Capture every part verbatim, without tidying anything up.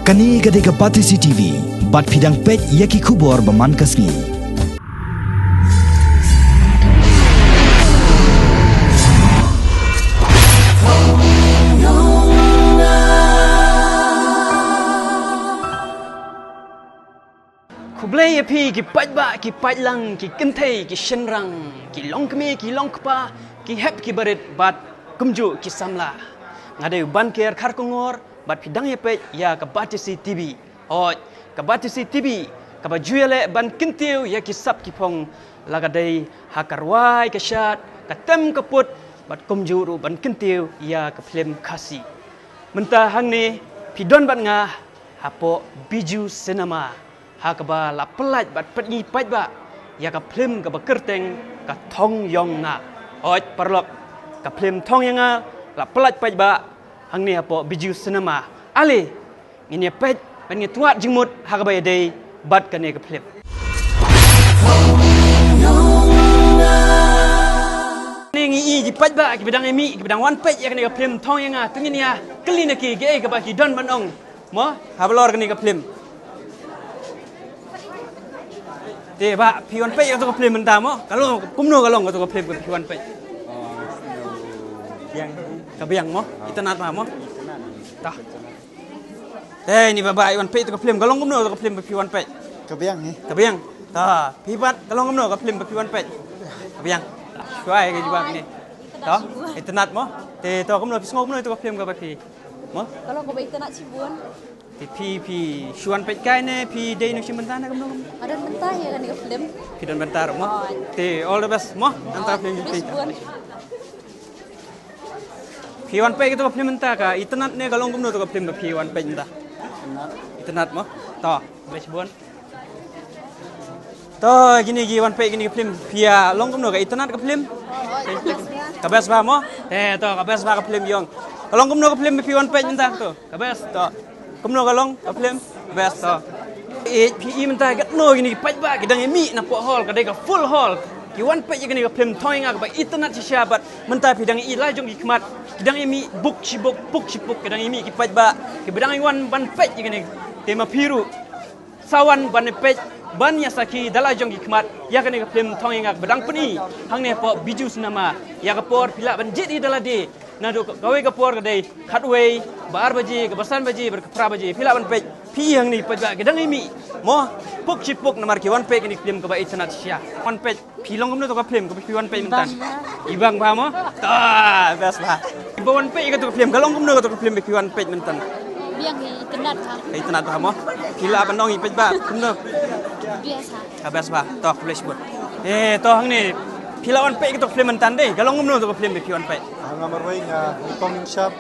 Kane ka dei ka Batesi T V, bad phi dang peit ïa ki khubor ba man ka sngi. Khublei ïa phi ki paidbah, ki paidlang, ki kynthei, ki shynrang, ki longkmie, ki longkpa, ki hep, ki barit, bad kumjuh ki samla. Nga dei u Banker Kharkongor, bad phi dang ïa peit ïa ka Batesi T V. Hooid, ka Batesi T V, kaba ju ïaleh ban kyntiew ïa ki sap ki phong, la ka dei ha ka rwai ka shad, ka tem ka put, bad kumjuh ruh ban kyntiew ïa ka phlim Khasi. Mynta hangne, phi don bad nga hapoh Bijou Cinema, ha kaba la pyllait bad peit ngi paidbah ïa ka phlim kaba kyrteng Ka Thong Ïong Nga. Hooid paralok, ka phlim Thong Ïong Nga la pyllait paidbah hangne hapoh Bijou Cinema. Ale, ngin ïa peit bad ngin ïa twad jingmut ha kaba ïadei bad kane ka phlim. Ngi i ki paidbah kiba dang ïa mih, kiba dang wan peit ïa kane ka phlim Thong Ïong Nga, to ngin ïa kylli na ki, kaei kaba ki don ban ong. Mo, ha balor kane ka phlim. Te bah, phi wan peit ïa kato ka phlim mynta mo? Ka long, kumno ka long kato ka phlim kaba phi wan peit? Ka biang mo? Itynnad bha mo? Tah. Te ni bah, bah, i wan peit ïa kato ka phlim, ka long kumno kato ka phlim ba phi wan peit? Ka biang hi. Ka biang. Tah, phi pat ka long kumno ka phlim ba phi wan peit? Ka biang. Shuwa ïa ka jubab ni. Tah, itynnad mo? Te to kumno, phi sngew kumno ïa kato ka phlim kaba phi Mo? Ka long kaba itynnad shibun. Te phi, phi shu wan peit kai ne phi dei nongshim bynta ne kumno? Nga don bynta ïa kane ka phlim. Phi don bynta ruh mo? Oh. Te all the best mo. Nangta phim phi. Phi wan peit kato ka phlim mynta, ka itynnad ne ka long kumno kato ka phlim ba phi wan peit mynta? Itynnad mo? To, best bun. To, kine ki wan peit kine ki phlim, phi ïa long kumno, ka itynnad ka phlim? Ka best bha mo? Eh, to, ka best bha ka phlim ïong. Ka long kumno ka phlim ba phi wan peit mynta to? Ka best to. Kumno ka long ka phlim? Best to. Eh, phi i mynta katno kine ki paidbah ki dang ïa mih napoh hall, ka dei ka full hall. Ki wan peit ïa kane ka phlim Thong Ïong Nga kaba itynnad shisha bad mynta phi dang ïa i la jong ki khmat. Ki dang ïa mih buk shi buk, puk shi puk, ki dang ïa mih ki paidbah kiba dang ïa wan ban peit ïa kane. Te ma phi ruh sa wan ban peit, ban ïa sakhi da la jong ki khmat ïa kane ka phlim Thong Ïong Nga ba dang pyni hangne hapoh Bijou Cinema. Ïa ka por phi lah ban jied hi da lade, naduh ka, kawei ka por ka dei khatwei, ba ar baje, kaba san baje, ba phra baje, phi lah ban peit. Phi hangne pat ba ki dang ïa mih mo, puk shi puk namar ki wan peit kane ka phlim kaba itynnad shisha. Wan peit. Phi long kumno kato ka phlim kaba phi wan peit mynta? Bang bha. I bang bha mo? Ta, best bha. Ba wan peit kato ka phlim, ka long kumno kato ka phlim ba phi wan peit mynta? Biang hi, itynnad bha. Itynnad bha mo? Phi lah ban ong i peit ba kumno? Biasa. Ka best bha. To, khublei shibun. Eh, to hangne. Phi lah wan peit kato ka phlim mynta dei. Ka long kumno kato ka phlim ba phi wan peit? Ah, nga marwei nga Nongpong Shap,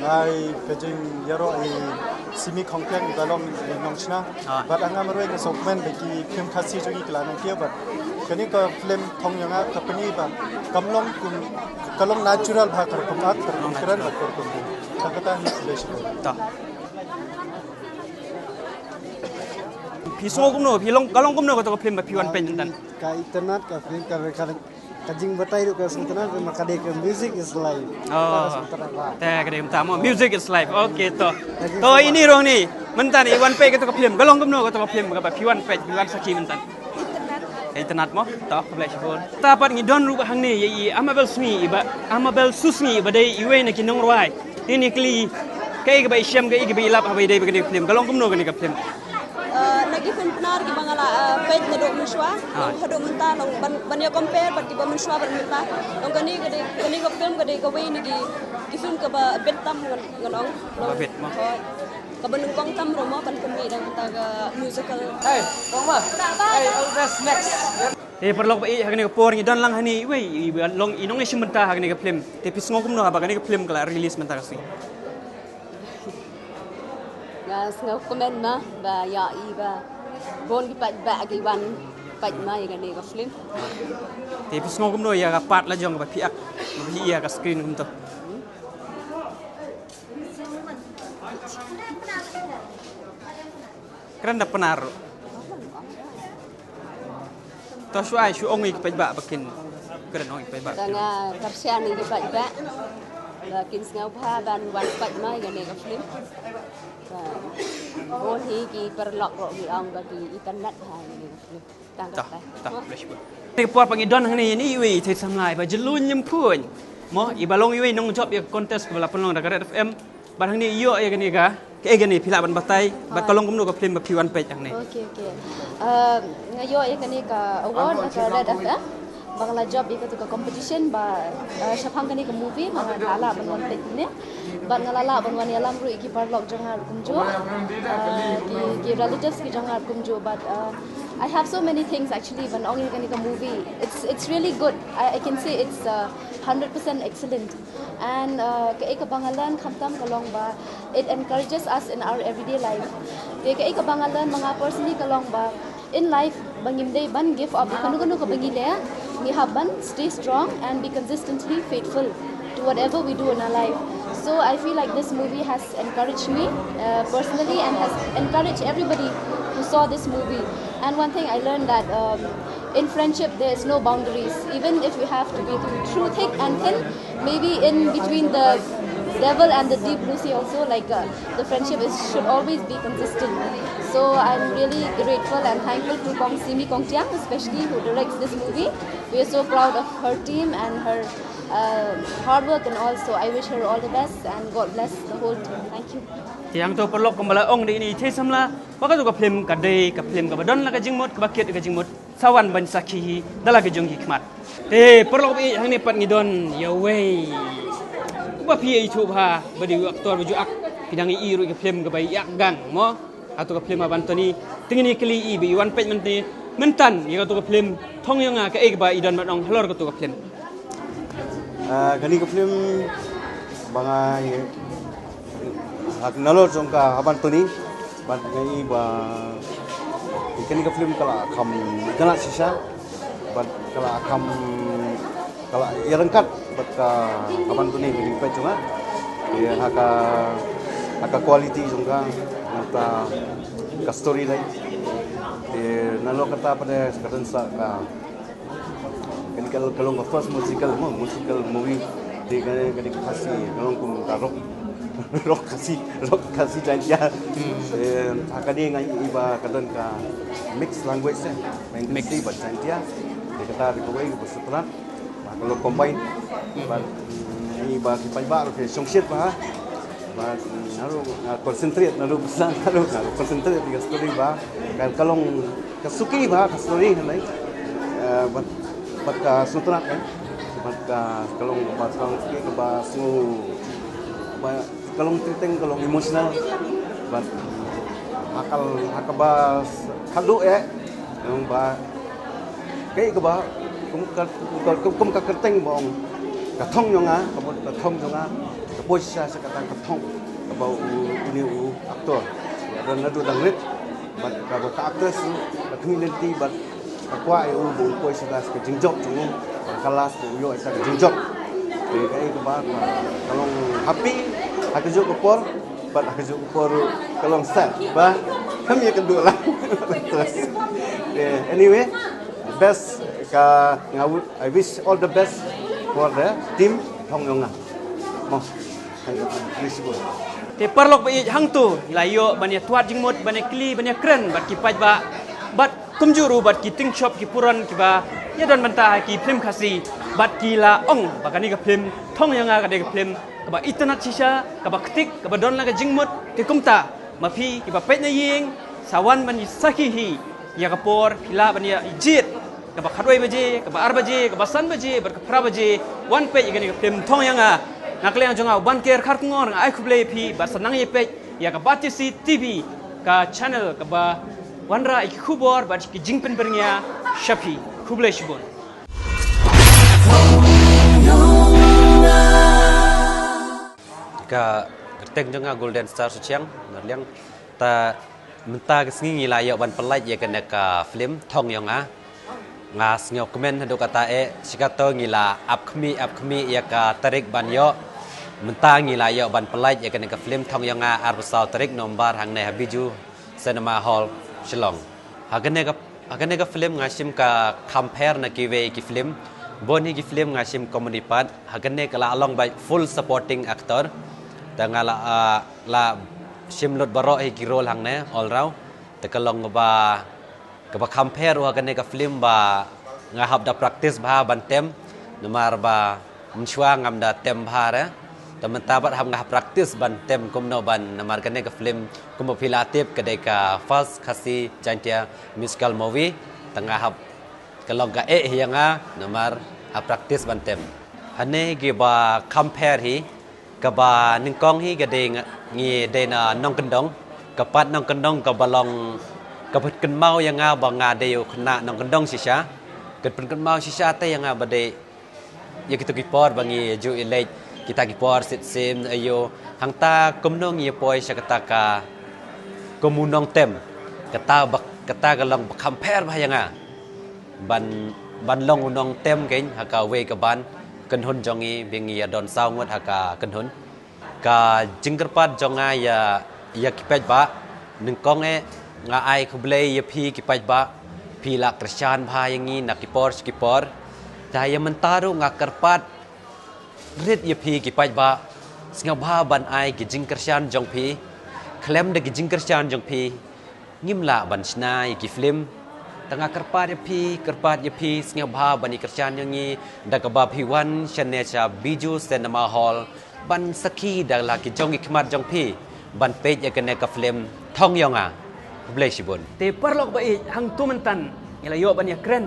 nga i ka jingïaroh i Simi Khongkhiang iba long i nongshna. Ah. Bad nga marwei nga sngewkmen ba ki phlim Khasi jong ngi ki la nang kiew bad kane ka phlim Thong Ïong Nga ka pyni ba kam long kum, ka long natural bha, ka rukom ak, ka rukom kren bad ka rukom bun. Ka kata hi khublei shibun. Ta. Phi sngew kumno, phi long, ka long kumno kato ka phlim ba phi wan peit mynta? Ka itynnad ka phlim, ka, ka Ka jingbatai ruh ka sngewtynnad, namar ka dei ka music is life. Oh. Ka sngewtynnad ba. Te ka dei mynta mo, music is life. Okay to. Thank you so much. To ini ruh ni. Mynta ni wan peit kato ka phlim. Ka long kumno kato ka phlim kaba phi wan peit, phi wan sakhi mynta? Itynnad. Itynnad mo. To, khublei shibun. Ta pat ngi don ruh hangne ïa i Amabel Sngi, iba Amabel Susngi, iba dei iwei na ki nongrwai. Te ngi kylli kaei kaba i shem, kaei kaba i lap haba i dei bad kane ka phlim. Ka long kumno kane ka phlim? Eh, na ki phim Pnar kiba nga la, eh, peit naduh mynshuwa, ah, long haduh mynta, long ban, ban ïa compare bad kiba mynshuwa bad mynta. Long kane ka dei, kane ka phim ka dei kawei na ki, ki phim kaba bit tam ngan, ngan ong. Long, kaba bit mo. Hooid. Kaba nyngkong tam ruh mo ban pynmih da kata ka musical. Hey, kong ma. Hey, all the best next. Eh, paralok ba ïeit, ha kane ka por ngi don lang hangne iwei, iba long i nongïashim bynta ha kane ka phlim. Te phi sngew kumno haba kane ka phlim ka la release mynta ka sngi? Nga sngewkmen ma ba ïa i ba bun ki paidbah ki wan peit ma ïa kane ka phlim. Te phi sngew kumno ïa ka part la jong kaba phi ak, ba phi ïa ka screen kumto? Kren da Pnar ruh. To shu ai, shu ong ïa ki paidbah ba kin kren, ong ïa ki paidbah. Tang, ah, kyrshan ïa ki paidbah ba kin sngewbha ban wan peit ma ïa kane ka phlim. Ba Bun hi ki paralok ruh ki ong ba ki itynnad ha ïa kane ka film. Tang katne. Tah, tah, bless you. Kane ka por pat ngi don hangne ïa ine iwei i thei samla iba jyllun jymphuiñ. Mo, iba long iwei i nongjop ïa ka contest kaba la pynlong da ka Red F M. Bad hangne i ïoh ïa kane ka, kaei kane phi lah ban batai, bad ka long kumno ka film ba phi wan peit hangne. Okay, okay. Uh, nga ïoh ïa kane ka award na ka Red F M ba nga la jop ïa katu ka competition ba, uh, shaphang kane ka movie ba nga la lah ban wan peit hangne. Bad nga la lah ban wan ïalam ruh ïa ki paralok jong nga ruh kumjuh. Uh, ki, ki relatives ki jong nga ruh kumjuh. But, uh, I have so many things actually ban ong ïa kane ka movie. It's, it's really good. I, I can say it's, uh, hundred percent excellent. And, uh, kaei kaba nga learn khamtam ka long ba it encourages us in our everyday life. Te kaei kaba nga learn ma nga personally ka long ba in life ba ngim dei ban give up ïa kano kano kaba ngi leh, ngi hap ban stay strong and be consistently faithful to whatever we do in our life. So I feel like this movie has encouraged me, uh, personally and has encouraged everybody who saw this movie. And one thing I learned that, um, in friendship there is no boundaries. Even if you have to be through thick and thin, maybe in between the devil and the deep blue sea also, like, uh, the friendship is should always be consistent. So I'm really grateful and thankful to Kong Simi Kongtiang, especially who directs this movie. We are so proud of her team and her, uh, hard work and all. So I wish her all the best and God bless the whole team. Thank you. Te hangto paralok kumba la ong da ine i thei samla ba katu ka film ka dei ka film kaba don la ka jingmut, kaba kit ka jingmut. Sa wan ban sakhi hi da la ka jong ki khmat. Te paralok ba ïeit, hangne pat ngi don ïa uwei uba phi ïathuh bha ba dei u actor ba ju ak. Phi dang ïohi ruh ïa ka film kaba ïa gang mo. Katu ka film Abantoni. Te ngin ïa kylli i ba i wan peit mynta, mynta ïa katu ka film Thong Ïa Nga, kaei kaba i don ban ong halor katu ka film. Ah, kane ka film ba nga ïa, ha ka nalor jong ka Abantoni, bad nga i ba kane ka film ka la kham itynnad shisha, bad ka la kham, ka la ïaryngkat bad ka Abantoni ka jingpeit jong nga. Ïa ha ka, ha ka quality jong ka, nangta ka storyline. Ïa nalor kata pat ka don sa ka Kane ka, ka long ka first musical mo, musical movie. Te ka, kane ka Khasi, ka long kum ka rock, rock Khasi, rock Khasi Jaintia. Eh, ha kane nga i ba ka don ka mixed language eh. Mixed. Khasi bad Jaintia. Te kata te kawei ba sngewtynnat. Ba ka long combine. Ba, mm, i ba ki paidbah ruh ki shongshit ba. Ba, mm, naduh, ah, concentrate, naduh ba, naduh, naduh concentrate ïa ka story ba. Ka, ka long ka suki ba, ka story hangne. Eh, bad, bad ka sngewtynnat kan. Bad ka, ka long ba, ka long suki kaba sngew, ba, ka long tyrteng, ka long emotional. Bad ha ka, ha kaba khatduh eh. Ka long ba, kaei kaba, kum ka, kum ka, kum ka kyrteng ba ong, ka thong jong nga, ka mut ka thong jong nga, ka poi sha, sha kata ka thong, kaba u, une u actor. Naduh, naduh dang rit, bad kaba ka actress, ka khmih lynti, bad ka kwah ïa u ba u poi sha ka jingjop jong u, bad ka last ba u ïoh ïa ka jingjop. Te kaei kaba, ka, ka long happy, ha kajuh ka por, bad ha kajuh ka por ruh ka long sad ba kam ïakynduh lang. Te, anyway, best ka nga wi-, I wish all the best for the team Thong Ïa Nga. Mo. Thank you. Wish you good. Te paralok ba ïeit, hangto ngi la ïoh ban ïa twad jingmut, ban ïa kylli, ban ïa kren bad ki paidbah, bad kumjuh ruh bad ki tyngshop ki puron kiba ïa don bynta ha ki film Khasi, bad ki la ong ba kane ka film Thong Ïa Nga ka dei ka film kaba itynnad shisha, kaba ktik, kaba don la ka jingmut. Te kumta ma phi kiba peit na ïing, sa wan ban ïa sakhi hi ïa ka por, phi lah ban ïa jied kaba khatwei baje, kaba ar baje, kaba san baje, bad ka phra baje, wan peit ïa kane ka film Thong Ïa Nga. Na ka liang jong nga u Banker Kharkongor nga ai khublei ïa phi, bad sa nang ïa peit ïa ka Batesi T V, ka channel kaba wanrah ïa ki khubor bad ki jingpynbyrngia sha phi. Khublei shibun. Ka kyrteng jong nga Golden Star Suchiang, na liang ta mynta ka sngi ngi la ïoh ban pynlait ïa kane ka film Thong Ïa Nga. Nga sngewkmen haduh katta eh, shikato ngi la ap khmih, ap khmih ïa ka tarik ban ïoh. Mynta ngi la ïoh ban pynlait ïa kane ka film Thong Ïa Nga arphew saw tarik November hangne ha Bijou Cinema Hall, Shillong. Ha kane ka, ha kane ka film nga shim ka compare na kiwei ki film. Bun hi ki film nga shim comedy part. Ha kane ka la long beit full supporting actor. Te nga la, ah, la Shim lut baroh hi ki role hangne, all round. Te ka long kaba, kaba kham pher ha kane ka film ba nga hap da practice bha ban tem. Namar ba mynshuwa ngam da tem bha re. Te mynta pat hap nga hap practice ban tem kumno ban, namar kane ka film kumba phi la tip ka dei ka first Khasi Jaiñtia musical movie. Te nga hap, ka long ka eh hi ïa nga, namar hap practice ban tem. Hangne kiba kham pher hi, kaba nyngkong hi ka dei nga, ngi dei na nongkyndong. Ka part nongkyndong kaba long, ka pynkynmaw ïa nga ba nga dei u khynnah nongkyndong shisha. Ka pynkynmaw shisha te ïa nga ba dei ïa kito ki por ba ngi ju ïaleit, kita ki por sit sim ayo, hangta kumno ngi poi sha kata ka kum u nongtem. Kata ba, kata ka long ba kham pher bha ïa nga ban, ban long u nongtem kein ha kawei ka band kynhun jong ngi, ba ngi ïa don saw ngut ha ka kynhun. Ka jingkyrpad jong nga ïa, ïa ki paidbah, nyngkong eh nga ai khublei ïa phi ki paidbah, phi la kyrshan bha ïa ngi na ki por sha ki por. Te ïa mynta ruh nga kyrpad rit ïa phi ki paidbah, sngewbha ban ai ki jingkyrshan jong phi. Khlem da ki jingkyrshan jong phi ngim lah ban shna ïa ki film. Te nga kyrpad ïa phi, kyrpad ïa phi, sngewbha ban ïa kyrshan ïa ngi da kaba phi wan shane sha Bijou Cinema Hall ban sakhi da la ki jong ki khmat jong phi ban peit ïa kane ka film Thong Ïong A. Khublei shibun. Te paralok ba ïeit, hangto mynta ngi la ïoh ban ïakren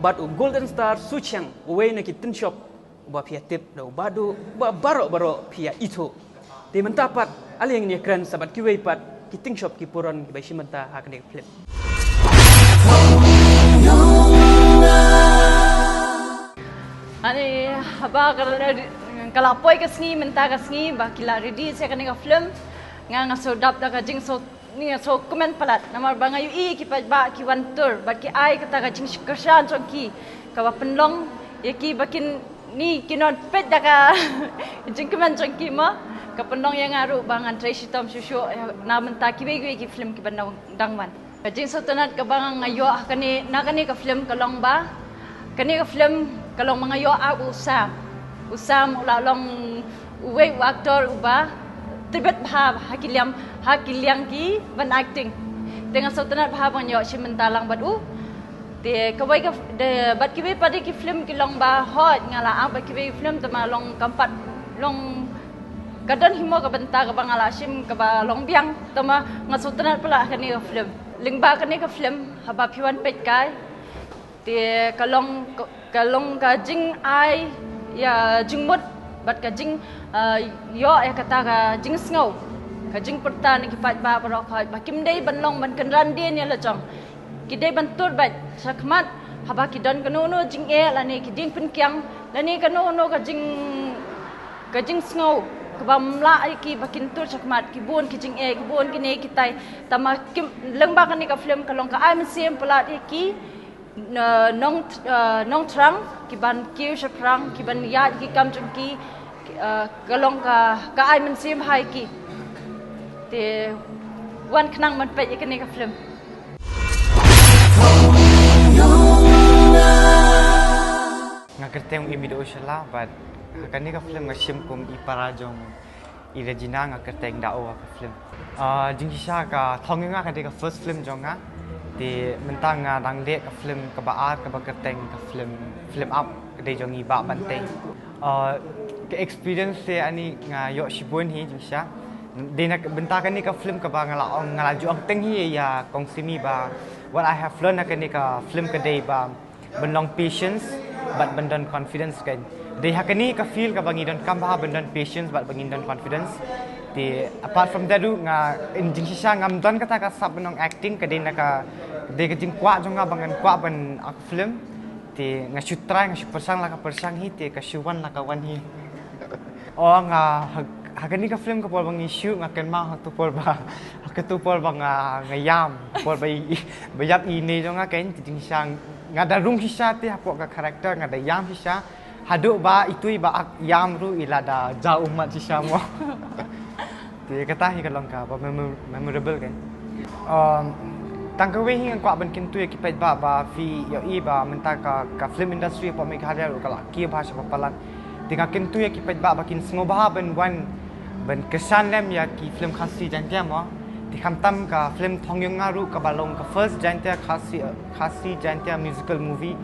bad u Golden Star Suchiang, uwei na ki tynshop uba phi ïa tip, da uba duh, uba baroh baroh phi ïa ithuh. Te mynta pat ale ngin ïakren sa bad kiwei pat ki tynshop ki puron kiba shim bynta ha kane ka film. Ani haba ka la, ka la poi ka sngi, mynta ka sngi ba ki la ready sha kane ka film. Nga, nga shu dap da ka jingsngewsih, nga sngewkmen palat namar ba nga ïohi ki paidbah ki wan tur bad ki ai kata ka jingkyrshan jong ki kaba pynlong ïa ki ba kin, ngi kin wan peit da ka jingkmen jong ki mo. Ka pynlong ïa nga ruh ba ngan trei shitom shuh shuh na bynta kiwei kiwei ki film kiban dang wan. Ka jingsngewtynnat kaba nga ïoh ha kane, na kane ka film ka long ba, kane ka film ka long ba nga ïoh ap u Sam. U Sam u la long uwei u actor uba tbit bha ha ki liang, ha ki liang kiban acting. Te nga sngewtynnat bha ba nga ïoh shim bynta lang bad u. Te kawei ka, de, bad kiwei pat de ki film ki long ba hooid nga la ap bad kiwei film, te ma long kam pat long, ka don hi mo ka bynta kaba nga la shim kaba long biang, te ma nga sngewtynnat palat ha kane ka film. Lyngba kane ka film haba phi wan peit kai, te ka long, ka, ka long ka jingai ïa jingmut bad ka jing, ah, ïoh ïa kata ka jingsngew, ka jingpyrta na ki paidbah baroh khoit ba kim dei ban long ban kynran dien ïa la jong. Ki dei ban tur beit shakhmat haba ki don kano kano jingeh lane ki diengpyngkiang lane kano kano ka jing, ka jingsngew kaba ym lah ïa ki ba kin tur shakhmat, ki bun ki jingeh, ki bun kine kitai. Te ma kim, lyngba kane ka film ka long ka ai mynsiem palat ïa ki, eh, nong, eh, nongthrang kiban kiew shaphrang, kiban ïaid ki kam jong ki, eh, ka long ka, ka ai mynsiem ha ïa ki. Te wan khnang ban peit ïa kane ka film. Nga kyrteng Imi Doshala, bad ha kane ka film nga shim kum i para jong i Regina, nga kyrteng da o ha ka film. Ah, jingshisha ka Thong Ïong A ka dei ka first film jong nga. Te mynta nga dang leh ka film kaba ar kaba kyrteng ka film, film Up, ka dei jong i Bah Banteng. Ah, ka experience te ani nga ïoh shibun hi jingshisha. Dei na bynta kane ka film kaba nga la ong, nga la ju ong teng hi ïa kong Simi ba what I have learned ha kane ka film ka dei ba ban long patience bad ban don confidence kan. Dei ha kane ka field kaba ngi donkam bha ban don patience bad ba ngin don confidence. Te apart from that ruh nga, in jingshisha ngam don kata ka sap ban long acting, ka dei na ka, dei ka jingkwah jong nga ba ngan kwah ban act film. Te nga shu try, nga shu pyrshang la ka pyrshang hi, te ka shu wan la ka wan hi. O nga ha, ha kane ka film ka por ba ngi shoot nga kynmaw ha tu por ba, ha ka tu por ba nga, nga ïam, ka por ba i, i, ba ïap i ne jong nga kan, te jingshisha nga da rung shisha te hapoh ka character nga da ïam shisha. Haduh ba itu i ba ak ïam ruh i la da ja ummat shisha mo. Te kata hi ka long kaba memor-, memorable kan. Um, tang kawei hi nga kwah ban kyntu ïa ki paidbah ba phi ïohi ba mynta ka, ka film industry hapoh Meghalaya ruh ka la kiew bha sha ba palat. Te nga kyntu ïa ki paidbah ba kin sngewbha ban wan, Ban kyrshan lem ïa ki film Khasi Jaintia mo. Te khamtam ka film Thong Yong Nga ruh kaba long ka first Jaintia Khasi, Khasi Jaintia musical movie.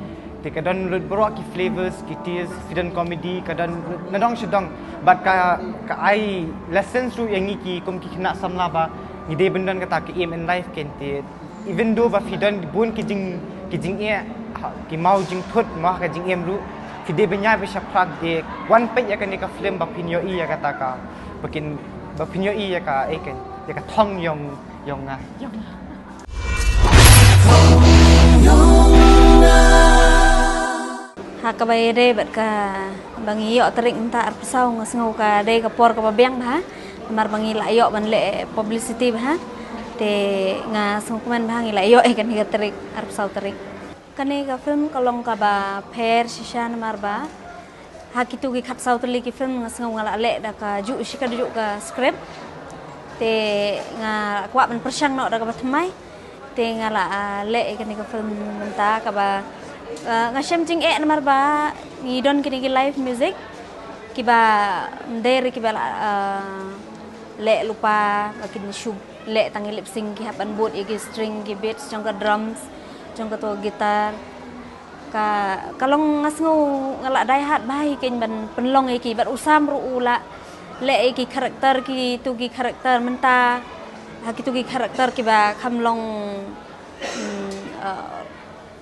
Te ka don lut baroh ki flavors, ki taste, ki don comedy, ka don nadong shadong. Bad ka, ka ai lessons ruh ïa ngi ki kum ki khynnah samla ba ngi dei ban don kata ka aim in life, kynti. Even though ba phi don bun ki jing, ki jingeh, ha, ki maw jingthut, maw ka jingim ruh, phi dei ban ïai ba shaphrang, te wan peit ïa kane ka film ba phin ïohi ïa kata ka, ba kin, ba phin ïohi ïa ka, eh, ka, ïa ka Thong Yong, Yong Nga. Ha kaba ïadei bad kaba ngi ïoh tarik mynta arphew saw, nga sngew ka dei ka por kaba biang bha. Namar ba ngi la ïoh ban leh publicity bha. Te nga sngewkmen bha ngi la ïoh ïa kane ka tarik, arphew saw tarik. Kane ka film ka long kaba pher shisha namar ba ha kito ki khatsaw tylli ki film nga sngew nga la leh da ka juh shi ka juh ka script. Te nga kwah ban pyrshang noh da kaba thymmai. Te nga la, ah, leh ïa kane ka film mynta kaba, ah, nga shem jingeh namar ba ngi don kine ki live music kiba ym dei re kiba la, ah, leh lypa ba kin shu leh tang ïa lip sync, ki hap ban bud ïa ki string, ki beats jong ka drums, jong kato guitar. Ka, ka long nga sngew nga la dei hard bha hi keiñ ban pynlong ïa ki bad u Sam ruh u la leh ïa ki character, kito ki character mynta ha kito ki character kiba kham long, mm, uh,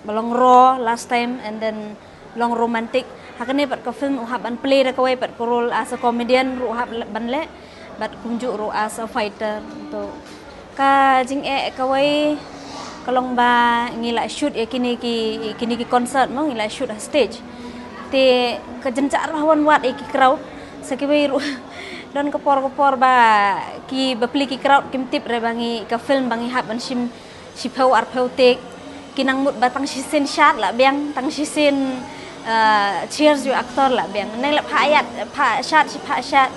ba long raw last time and then long romantic. Ha kane pat ka film u hap ban play da kawei pat ka role as a comedian ruh u hap ban leh bad kumjuh ruh as a fighter. To ka jingeh kawei ka long ba ngi la shoot ïa kine ki, kine ki concert mo, ngi la shoot ha stage. Te ka jynjar bha wan wad ïa ki crowd. Sa kiwei ruh don ka por ka por ba ki bapli ki crowd kim tip re ba ngi ka film ba ngi hap ban shim shiphew arphew take. Ki nang mut ba tang shisien shad la biang, tang shisien, uh, cheers ïa u actor la biang. Nang la phah ïat, phah shad, shi phah shad.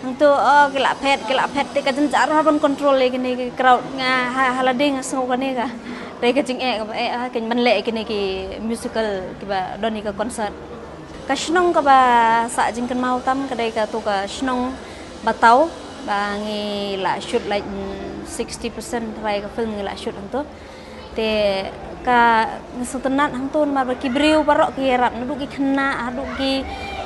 Hangto, oh, ki la phet, ki la phet, te ka jynjar bha ban control ïa kine ki crowd. Nga ha, ha lade nga sngew kane ka dei ka jingeh kaba eh, ah, keiñ ban leh ïa kine ki musical kiba don ïa ka concert. Ka shnong kaba sah jingkynmaw tam ka dei kato ka shnong Bataw ba ngi la shoot like, mm, sixty percent tharai ka film ngi la shoot hangto. Te ka, nga sngewtynnat hangto namar ba ki briew baroh ki ïarap, naduh ki khynnah haduh ki,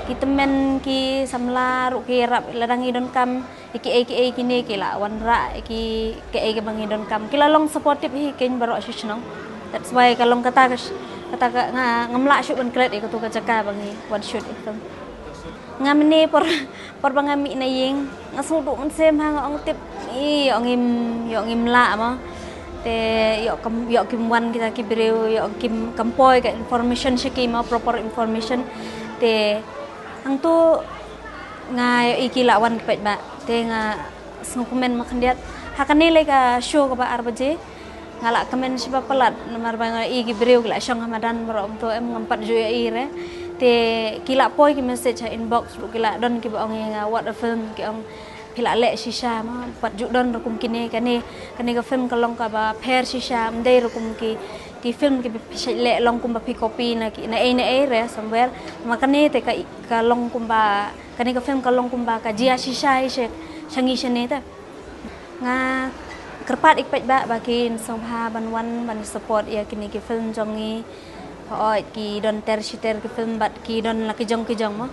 ki tymmen, ki samla ruh ki ïarap, lada ngi donkam ïa kiei kiei kine ki la wanrah ïa ki, kiei kiba ngi donkam. Ki la long supportive hi keiñ baroh shi shnong. That's why ka long kata ka sh-, kata ka nga, ngam lah shuh ban klet ïa kato ka jaka ba ngi wan shoot ïa ka film. Nga mynne por, por ba nga mih na ïing nga sngewduh mynsiem ha, nga ong tip, i, ïoh ngim, ïoh ngim lah mo. Te ïoh kam, ïoh kim wan kita ki briew, ïoh kim, kam poi ka information sha ki mo, proper information. Te hangto nga ïohi ki la wan ki paidbah. Te nga sngewkmen ma khyndiat. Ha kane lei ka show kaba ar baje nga la kmen shiba palat namar ba nga ïohi ki briew ki la shong ha madan baroh, hangto em ngam pat ju ïohi re. Te ki la poi ki message ha inbox ruh, ki la don kiba ong ïa nga what a film, ki ong phi la leh shisha mo, pat ju don ruh kum kine, kane, kane ka film ka long kaba pher shisha, ym dei ruh kum ki, ki film kiba phi shait leh long kumba phi copy na ki, na ei na ei re somewhere. Ma kane te ka, ka long kumba, kane ka film ka long kumba ka jia shisha hi sha, sha ngi shane te. Nga kyrpad ïa ki paidbah ba kin sngewbha ban wan ban support ïa kine ki film jong ngi. Hooid ki don ter shi ter ki film bad ki don la ki jong ki jong mo.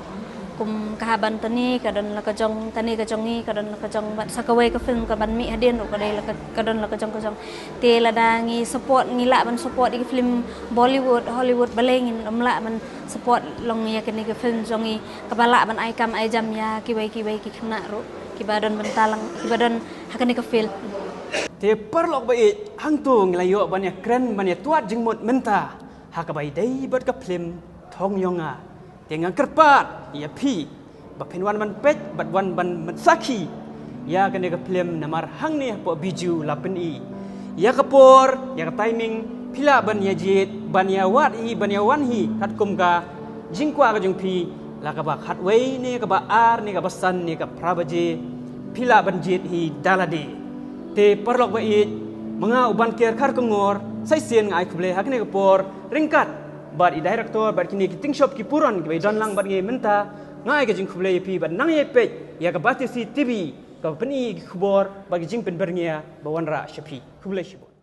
Kum ka Haban Tony ka don la ka jong, kane ka jong ngi ka don la ka jong, bad sa kawei ka film kaban mih hadien ruh ka dei la ka, ka don la ka jong ka jong. Te lada ngi support, ngi lah ban support ïa ki film Bollywood, Hollywood, balei ngin ym lah ban support long ïa kine ki film jong ngi kaba lah ban ai kam ai jam ïa kiwei kiwei ki khynnah ruh kiba don bynta lang, kiba don ha kane ka field. Te paralok ba ïeit, hangto ngi la ïoh ban ïakren ban ïatwad jingmut mynta ha kaba ïadei bad ka film Thong Yong Nga. Te nga kyrpad ïa phi ba phin wan ban peit bad wan ban, ban sakhi ïa kane ka film namar hangne hapoh Bijou la pyni ïa ka por, ïa ka timing, phi lah ban ïa jied, ban ïa wad hi, ban ïa wan hi katkum ka jingkwah ka jong phi, la kaba khatwei ne kaba ar ne kaba san ne ka phra baje, phi lah ban jied hi da lade. Te paralok ba ïeit, ma nga u Banker Kharkongor, sa shisien nga ai khublei ha kane ka por ryngkat bad i director bad kine ki tyngshop ki puron kiba i don lang bad ngi mynta, nga ai ka jingkhublei ïa phi bad nang ïa peit ïa ka Batesi TV, ka pyni ïa ki khubor bad ki jingpynbyrngia ba wanrah sha phi. Khublei shibun.